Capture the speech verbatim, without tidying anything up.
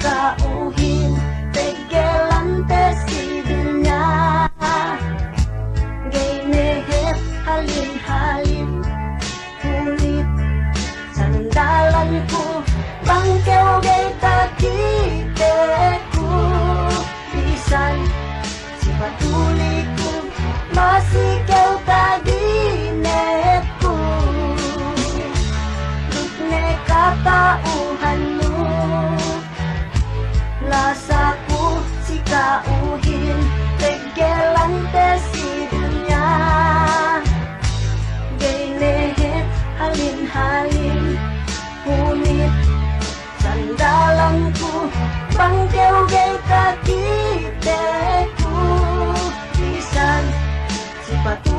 ka'uhin, peggelante si dunya. Ga'i ne hep halin-halin, hunit sandalanku, bang kew ga'i takiteku. Bisan si patuliku, masi kew tadinetku. Duk ne kata'uhannu, lasaku si ka'uhin, peggelante si dunya. Ga'i ne hep halin-halin, hunit sandalanku, bang kew ga'i takiteku. Bisan si patu